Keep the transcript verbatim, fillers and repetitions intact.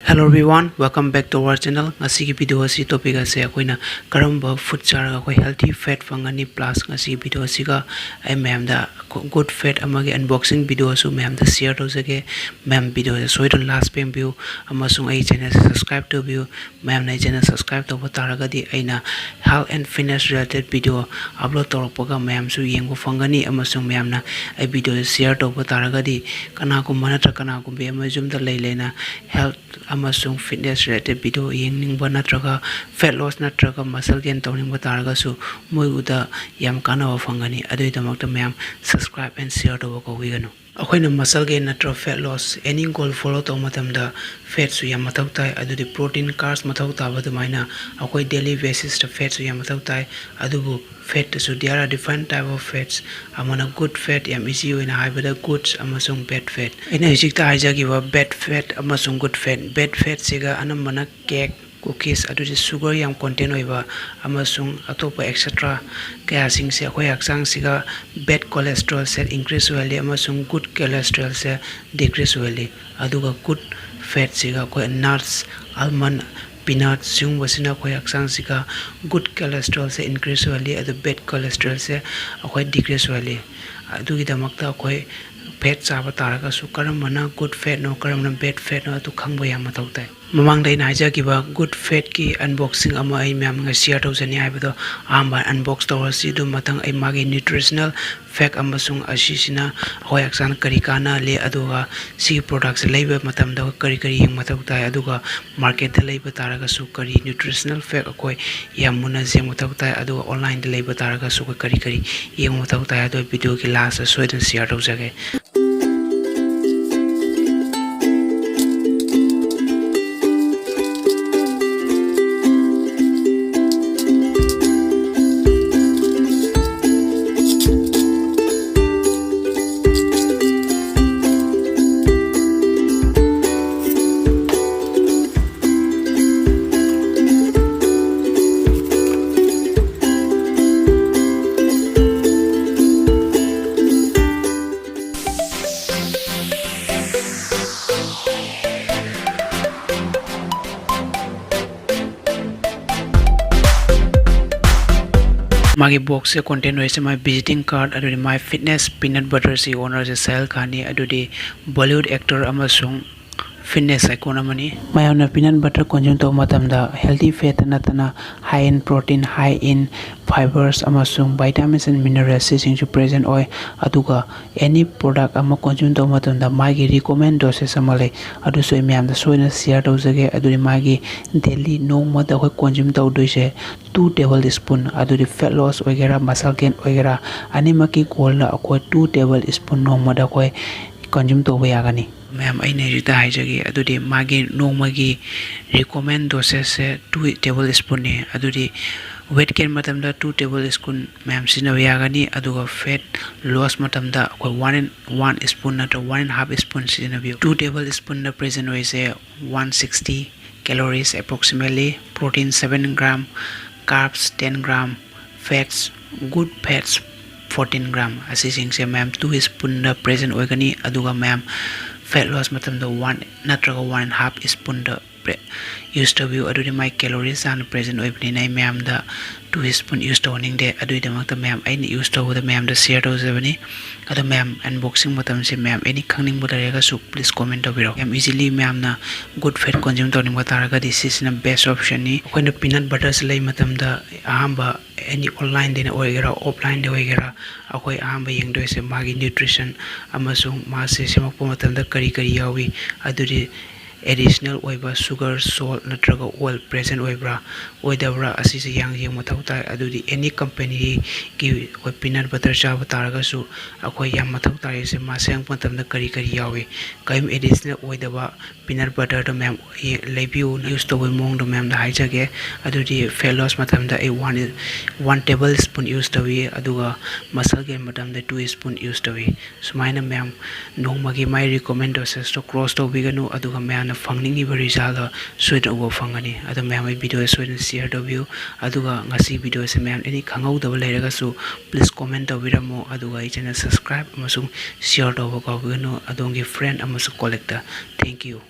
Hello everyone, welcome back to our channel. ꯉꯁꯤꯒꯤ video ꯑꯁꯤ topic ꯑꯁꯦ ꯑꯩꯈꯣꯏꯅ ꯀꯔꯝꯕ food ꯆꯥꯔꯒ ꯑꯩꯈꯣꯏ healthy fat ꯐꯪꯒꯅꯤ, plus ꯉꯁꯤꯒꯤ video ꯑꯁꯤꯒ ꯑꯩ ꯃꯌꯥꯝꯗ good fat ꯑꯃꯒꯤ unboxing video ꯁꯨ ꯃꯌꯥꯝꯗ share ꯇꯧꯖꯒꯦ꯫ ꯃꯌꯥꯝ video ꯁꯦ ꯁꯣꯏꯗꯅ last ꯌꯦꯡꯕꯤꯌꯨ ꯑꯃꯁꯨꯡ ꯑꯩ channel ꯁꯦ subscribe ꯇꯧꯕꯤꯌꯨ꯫ ꯃꯌꯥꯝꯅ ꯑꯩ channel subscribe ꯇꯧꯕ ꯇꯥꯔꯒꯗꯤ ꯑꯩꯅ health and fitness related video upload ꯇꯧꯔꯛꯄꯒ ꯃꯌꯥꯝꯁꯨ ꯌꯦꯡꯕ ꯐꯪꯒꯅꯤ ꯑꯃꯁꯨꯡ ꯃꯌꯥꯝꯅ ꯑꯩ video ꯁꯦ share ꯇꯧꯕ ꯇꯥꯔꯒꯗꯤ ꯀꯅꯥꯒꯨꯝꯕ ꯅꯠꯇ꯭ꯔ ꯀꯅꯥꯒꯨꯝꯕꯤ ꯑꯃ ꯌꯨꯝꯗ ꯂꯩ ꯂꯩꯅ health ꯑꯃꯁꯨꯡ fitness related video ꯌꯦꯡꯅꯤꯡꯕ ꯅꯠꯇ꯭ꯔꯒ fat loss ꯅꯠꯇ꯭ꯔꯒ muscle gain ꯇꯧꯅꯤꯡꯕ ꯇꯥꯔꯒꯁꯨ ꯃꯣꯏꯕꯨꯗ ꯌꯥꯝ ꯀꯥꯟꯅꯕ ꯐꯪꯒꯅꯤ꯫ ꯑꯗꯨꯒꯤꯗꯃꯛꯇ ꯃꯌꯥꯝ subscribe and share ꯇꯧꯕ ꯀꯥꯎꯕꯤꯒꯅꯨ꯫ ꯑꯩꯈꯣꯏꯅ muscle gain ꯅꯠꯇ꯭ꯔꯒ fat loss any goal follow ꯇꯧꯕ ꯃꯇꯝꯗ fat ꯁꯨ ꯌꯥꯝ ꯃꯊꯧ ꯇꯥꯏ꯫ ꯑꯗꯨꯗꯤ protein, carbs ꯃꯊꯧ ꯇꯥꯕ ꯑꯗꯨꯃꯥꯏꯅ ꯑꯩꯈꯣꯏ daily basis ꯇ fat ꯁꯨ ꯌꯥꯝ ꯃꯊꯧ ꯇꯥꯏ꯫ ꯑꯗꯨꯕꯨ fat ꯇꯁꯨ there are different type of fats꯫ ꯑꯃꯅ good fat, ꯌꯥꯝ easy ꯑꯣꯏꯅ ꯍꯥꯏꯕꯗ goods ꯑꯃꯁꯨꯡ bad fat꯫ ꯑꯩꯅ ꯍꯧꯖꯤꯛꯇ ꯍꯥꯏꯖꯈꯤꯕ bad fat ꯑꯃꯁꯨꯡ good fat, bad fat ꯁꯤꯒ ꯑꯅꯝꯕꯅ cake, cookies, ꯑꯗꯨꯗꯤ sugar ꯌꯥꯝ content ꯑꯣꯏꯕ ꯑꯃꯁꯨꯡ ꯑꯇꯣꯞꯄ et cetera ꯀꯌꯥꯁꯤꯡꯁꯦ ꯑꯩꯈꯣꯏ ꯍꯛꯆꯥꯡꯁꯤꯒ bad cholesterol ꯁꯦ increase ꯑꯣꯏꯍꯜꯂꯤ ꯑꯃꯁꯨꯡ good cholesterol ꯁꯦ decrease ꯑꯣꯏꯍꯜꯂꯤ꯫ ꯑꯗꯨꯒ good fat ꯁꯤꯒ ꯑꯩꯈꯣꯏ nuts, almond, peanuts ꯁꯤꯒꯨꯝꯕꯁꯤꯅ ꯑꯩꯈꯣꯏ ꯍꯛꯆꯥꯡꯁꯤꯒ good cholesterol ꯁꯦ increase ꯑꯣꯏꯍꯜꯂꯤ, ꯑꯗꯨ bad cholesterol ꯁꯦ ꯑꯩꯈꯣꯏ decrease ꯑꯣꯏꯍꯜꯂꯤ꯫ ꯑꯗꯨꯒꯤꯗꯃꯛꯇ ꯑꯩꯈꯣꯏ fat ꯆꯥꯕ ꯇꯥꯔꯒꯁꯨ ꯀꯔꯝꯕꯅ good fat ꯅꯣ, ꯀꯔꯝꯕꯅ bad fat ꯅꯣ, ꯑꯗꯨ ꯈꯪꯕ ꯌꯥꯝ ꯃꯊꯧ ꯇꯥꯏ꯫ ꯃꯃꯥꯡꯗ ꯑꯩꯅ ꯍꯥꯏꯖꯈꯤꯕ good fat ꯀꯤ unboxing ꯑꯃ ꯑꯩ ꯃꯌꯥꯝꯒ share ꯇꯧꯖꯅꯤ ꯍꯥꯏꯕꯗꯣ ꯑꯍꯥꯟꯕ unbox ꯇꯧꯔꯁꯤ꯫ ꯑꯗꯨ ꯃꯊꯪ ꯑꯩ ꯃꯥꯒꯤ nutritional fact ꯑꯃꯁꯨꯡ ꯑꯁꯤꯁꯤꯅ ꯑꯩꯈꯣꯏ ꯍꯛꯆꯥꯡꯗ ꯀꯔꯤ ꯀꯥꯟꯅꯍꯜꯂꯤ, ꯑꯗꯨꯒ ꯁꯤꯒꯤ product ꯁꯦ ꯂꯩꯕ ꯃꯇꯝꯗ ꯀꯔꯤ ꯀꯔꯤ ꯌꯦꯡꯕ ꯃꯊꯧ ꯇꯥꯏ, ꯑꯗꯨꯒ market ꯇ ꯂꯩꯕ ꯇꯥꯔꯒꯁꯨ ꯀꯔꯤ nutritional fact ꯑꯩꯈꯣꯏ ꯌꯥꯝ ꯃꯨꯟꯅ ꯌꯦꯡꯕ ꯃꯊꯧ ꯇꯥꯏ, ꯑꯗꯨꯒ online ꯗ ꯂꯩꯕ ꯇꯥꯔꯒꯁꯨ ꯑꯩꯈꯣꯏ ꯀꯔꯤ ꯀꯔꯤ ꯌꯦꯡꯕ ꯃꯊꯧ ꯇꯥꯏ, ꯑꯗꯨ video ꯒꯤ last ꯇ ꯁꯣꯏꯗꯅ share ꯇꯧꯖꯒꯦ꯫ ꯃꯥꯒꯤ ꯕꯣꯛꯁꯁꯦ ꯀꯣꯟꯇꯦꯟ ꯑꯣꯏꯔꯤꯁꯦ ꯃꯥꯏ ꯚꯤꯖꯤꯇꯤꯡ ꯀꯥꯔꯗ, ꯑꯗꯨꯗꯤ ꯃꯥꯏ ꯐꯤꯠꯅꯦꯁ ꯄꯤꯅꯠ ꯕꯇꯔꯁꯤ ꯑꯣꯅꯔꯁꯦ ꯁꯥꯍꯤꯜ ꯈꯥꯟꯅꯤ, ꯑꯗꯨꯗꯤ ꯕꯣꯂꯤꯋꯨꯗ ꯑꯦꯛꯇꯔ ꯑꯃꯁꯨꯡ ꯐꯤꯠꯅꯦꯁ ꯑꯥꯏꯀꯣꯟ ꯑꯃꯅꯤ꯫ ꯃꯌꯥꯝꯅ ꯄꯤꯅꯠ ꯕꯇꯔ ꯀꯣꯟꯖ꯭ꯌꯨꯝ ꯇꯧꯕ ꯃꯇꯝꯗ ꯍꯦꯜꯗꯤ ꯐꯦꯠꯇ ꯅꯠꯇꯅ ꯍꯥꯏ ꯏꯟ ꯄ꯭ꯔꯣꯇꯤꯟ, ꯍꯥꯏ ꯏꯟ ꯐꯥꯏꯕꯔꯁ ꯑꯃꯁꯨꯡ ꯚꯥꯏꯇꯥꯃꯤꯟꯁ ꯑꯦꯟ ꯃꯤꯅꯔꯦꯜꯁ ꯁꯤꯁꯤꯡꯁꯨ ꯄ꯭ꯔꯦꯖꯦꯟ ꯑꯣꯏ꯫ ꯑꯗꯨꯒ ꯑꯦꯅꯤ ꯄ꯭ꯔꯣꯗꯛ ꯑꯃ ꯀꯣꯟꯖ꯭ꯌꯨꯝ ꯇꯧꯕ ꯃꯇꯝꯗ ꯃꯥꯒꯤ ꯔꯤꯀꯣꯃꯦꯟ ꯗꯣꯁꯦꯁ ꯑꯃ ꯂꯩ, ꯑꯗꯨꯁꯨ ꯑꯩ ꯃꯌꯥꯝꯗ ꯁꯣꯏꯗꯅ ꯁꯤꯌꯔ ꯇꯧꯖꯒꯦ꯫ ꯑꯗꯨꯗꯤ ꯃꯥꯒꯤ ꯗꯦꯂꯤ ꯅꯣꯡꯃꯗ ꯑꯩꯈꯣꯏ ꯀꯣꯟꯖ꯭ꯌꯨꯝ ꯇꯧꯗꯣꯏꯁꯦ ꯇꯨ ꯇꯦꯕꯜ ꯁ꯭ꯄꯨꯟ, ꯑꯗꯨꯗꯤ ꯐꯦꯠ ꯂꯣꯁ ꯑꯣꯏꯒꯦꯔꯥ ꯃꯁꯜ ꯒꯦꯟ ꯑꯣꯏꯒꯦꯔꯥ, ꯑꯅꯤꯃꯛꯀꯤ ꯒꯣꯜꯗ ꯑꯩꯈꯣꯏ ꯇꯨ ꯇꯦꯕꯜ ꯁ꯭ꯄꯨꯟ ꯅꯣꯡꯃꯗ ꯑꯩꯈꯣꯏ ꯀꯣꯟꯖ꯭ꯌꯨꯝ ꯇꯧꯕ ꯌꯥꯒꯅꯤ꯫ ꯃꯌꯥꯝ, ꯑꯩꯅ ꯍꯧꯖꯤꯛꯇ ꯍꯥꯏꯖꯒꯦ, ꯑꯗꯨꯗꯤ ꯃꯥꯒꯤ ꯅꯣꯡꯃꯒꯤ ꯔꯤꯀꯣꯃꯦꯟ ꯗꯣꯁꯦꯁꯁꯦ ꯇꯨ ꯇꯦꯕꯜ ꯁ꯭ꯄꯨꯟꯅꯤ꯫ ꯑꯗꯨꯗꯤ ꯋꯦꯠ ꯒꯦꯟ ꯃꯇꯝꯗ ꯇꯨ ꯇꯦꯕꯜ ꯁ꯭ꯄꯨꯟ ꯃꯌꯥꯝ ꯁꯤꯖꯤꯟꯅꯕ ꯌꯥꯒꯅꯤ, ꯑꯗꯨꯒ ꯐꯦꯠ ꯂꯣꯁ ꯃꯇꯝꯗ ꯑꯩꯈꯣꯏ ꯋꯥꯟ ꯑꯦꯟ ꯋꯥꯟ ꯁ꯭ꯄꯨꯟ ꯅꯠꯇ꯭ꯔꯒ ꯋꯥꯟ ꯑꯦꯟ ꯍꯥꯐ ꯁ꯭ꯄꯨꯟ ꯁꯤꯖꯤꯟꯅꯕꯤꯌꯨ꯫ ꯇꯨ ꯇꯦꯕꯜ ꯁ꯭ꯄꯨꯟꯗ ꯄ꯭ꯔꯦꯖꯦꯟ ꯑꯣꯏꯔꯤꯁꯦ one sixty calories approximately, protein seven gram, carbs ten gram, fats, good fats fourteen gram, ꯑꯁꯤꯁꯤꯡꯁꯦ ꯃꯌꯥꯝ ꯇꯨ ꯁ꯭ꯄꯨꯟꯗ ꯄ꯭ꯔꯦꯖꯦꯟ ꯑꯣꯏꯒꯅꯤ꯫ ꯑꯗꯨꯒ ꯃꯌꯥꯝ ꯐꯦꯠ ꯂꯣꯁ ꯃꯇꯝꯗ ꯋꯥꯟ ꯅꯠꯇ꯭ꯔꯒ ꯋꯥꯟ ꯑꯦꯟ ꯍꯥꯐ ꯁ꯭ꯄꯨꯟꯗ ꯌꯨꯁ ꯇꯧꯕꯤꯌꯨ꯫ ꯑꯗꯨꯗꯤ ꯃꯥꯏ ꯀꯦꯂꯣꯔꯤꯁ ꯍꯥꯟꯅ ꯄ꯭ꯔꯦꯖꯦꯟ ꯑꯣꯏꯕꯅꯤꯅ ꯑꯩ ꯃꯌꯥꯝꯗ ꯇꯨ ꯁ꯭ꯄꯨꯟ ꯌꯨꯁ ꯇꯧꯍꯟꯅꯤꯡꯗꯦ꯫ ꯑꯗꯨꯒꯤꯗꯃꯛꯇ ꯃꯌꯥꯝ ꯑꯩꯅ ꯌꯨꯁ ꯇꯧꯕꯗ ꯃꯌꯥꯝꯗ ꯁꯤꯌꯔ ꯇꯧꯖꯕꯅꯤ꯫ ꯑꯗꯣ ꯃꯌꯥꯝ, ꯑꯟꯕꯣꯛꯁꯤꯡ ꯃꯇꯝꯁꯦ ꯃꯌꯥꯝ ꯑꯦꯅꯤ ꯈꯪꯅꯤꯡꯕ ꯂꯩꯔꯒꯁꯨ ꯄ꯭ꯂꯤꯁ ꯀꯣꯃꯦꯟ ꯇꯧꯕꯤꯔꯛꯑꯣ꯫ ꯌꯥꯝ ꯏꯖꯤꯂꯤ ꯃꯌꯥꯝꯅ ꯒꯨꯗ ꯐꯦꯠ ꯀꯣꯟꯖ꯭ꯌꯨꯝ ꯇꯧꯅꯤꯡꯕ ꯇꯥꯔꯒꯗꯤ ꯁꯤꯁꯤꯅ ꯕꯦꯁ ꯑꯣꯞꯁꯟꯅꯤ꯫ ꯑꯩꯈꯣꯏꯅ ꯄꯤꯅꯠ ꯕꯇꯔꯁꯦ ꯂꯩ ꯃꯇꯝꯗ ꯑꯍꯥꯟꯕ ꯑꯦꯅꯤ ꯑꯣꯟꯂꯥꯏꯟꯗꯩꯅ ꯑꯣꯏꯒꯦꯔꯥ ꯑꯣꯐꯂꯥꯏꯟꯗ ꯑꯣꯏꯒꯦꯔꯥ, ꯑꯩꯈꯣꯏ ꯑꯍꯥꯟꯕ ꯌꯦꯡꯗꯣꯏꯁꯦ ꯃꯥꯒꯤ ꯅ꯭ꯌꯨꯇ꯭ꯔꯤꯁꯟ ꯑꯃꯁꯨꯡ ꯃꯥꯁꯦ ꯁꯦꯝꯃꯛꯄ ꯃꯇꯝꯗ ꯀꯔꯤ ꯀꯔꯤ ꯌꯥꯎꯏ, ꯑꯗꯨꯗꯤ ꯑꯦꯗꯤꯁꯅꯦꯜ ꯑꯣꯏꯕ ꯁꯨꯒꯔ, ꯁꯣꯜꯠ ꯅꯠꯇ꯭ꯔꯒ ꯑꯣꯏꯜ ꯄ꯭ꯔꯦꯖꯦꯟ ꯑꯣꯏꯕ꯭ꯔꯥ ꯑꯣꯏꯗꯕ꯭ꯔꯥ, ꯑꯁꯤꯁꯦ ꯌꯥꯝ ꯌꯦꯡꯕ ꯃꯊꯧ ꯇꯥꯏ꯫ ꯑꯗꯨꯗꯤ ꯑꯦꯅꯤ ꯀꯝꯄꯦꯅꯤꯒꯤ ꯑꯩꯈꯣꯏ ꯄꯤꯅꯠ ꯕꯇꯔ ꯆꯥꯕ ꯇꯥꯔꯒꯁꯨ ꯑꯩꯈꯣꯏ ꯌꯥꯝ ꯃꯊꯧ ꯇꯥꯔꯤꯁꯦ ꯃꯥ ꯁꯦꯝꯃꯛꯄ ꯃꯇꯝꯗ ꯀꯔꯤ ꯀꯔꯤ ꯌꯥꯎꯏ, ꯀꯔꯤꯝ ꯑꯦꯗꯤꯁꯅꯦꯜ ꯑꯣꯏꯗꯕ ꯄꯤꯅꯠ ꯕꯇꯔꯗꯣ ꯃꯌꯥꯝ ꯌꯦ-, ꯂꯩꯕꯤꯌꯨꯅ ꯌꯨꯁ ꯇꯧꯕꯒꯤ ꯃꯑꯣꯡꯗꯣ ꯃꯌꯥꯝꯗ ꯍꯥꯏꯖꯒꯦ꯫ ꯑꯗꯨꯗꯤ ꯐꯦꯠ ꯂꯣꯁ ꯃꯇꯝꯗ ꯑꯩ one, one table spoon use ꯇꯧꯏ, ꯑꯗꯨꯒ ꯃꯁꯜ ꯒꯦꯟ ꯃꯇꯝꯗ ꯇꯨ ꯁ꯭ꯄꯨꯟ ꯌꯨꯁ ꯇꯧꯏ꯫ ꯁꯨꯃꯥꯏꯅ ꯃꯌꯥꯝ ꯅꯣꯡꯃꯒꯤ ꯃꯥꯏ ꯔꯤꯀꯣꯃꯦꯟ ꯗꯣꯁꯦꯁꯇꯣ ꯀ꯭ꯔꯣꯁ ꯇꯧꯕꯤꯒꯅꯨ, ꯑꯗꯨꯒ ꯃꯌꯥꯝꯅ ꯐꯪꯅꯤꯡꯉꯤꯕ ꯔꯤꯖꯜꯗꯣ ꯁꯣꯏꯗꯅ ꯎꯕ ꯐꯪꯒꯅꯤ꯫ ꯑꯗꯣ ꯃꯌꯥꯝ ꯑꯩ ꯚꯤꯗꯤꯑꯣ ꯁꯣꯏꯗꯅ ꯁꯤꯌꯔ ꯇꯧꯕꯤꯌꯨ, ꯑꯗꯨꯒ ꯉꯁꯤ ꯚꯤꯗꯤꯑꯣꯁꯦ ꯃꯌꯥꯝ ꯑꯦꯅꯤ ꯈꯪꯍꯧꯗꯕ ꯂꯩꯔꯒꯁꯨ ꯄ꯭ꯂꯤꯁ ꯀꯣꯃꯦꯟ ꯇꯧꯕꯤꯔꯝꯃꯣ, ꯑꯗꯨꯒ ꯑꯩ ꯆꯦꯅꯦꯜ ꯁꯕꯁꯀ꯭ꯔꯥꯏꯕ ꯑꯃꯁꯨꯡ ꯁꯤꯌꯔ ꯇꯧꯕ ꯀꯥꯎꯕꯤꯒꯅꯨ ꯑꯗꯣꯝꯒꯤ ꯐ꯭ꯔꯦꯟ ꯑꯃꯁꯨꯡ ꯀꯣꯂꯤꯛꯇ꯫ Thank you꯫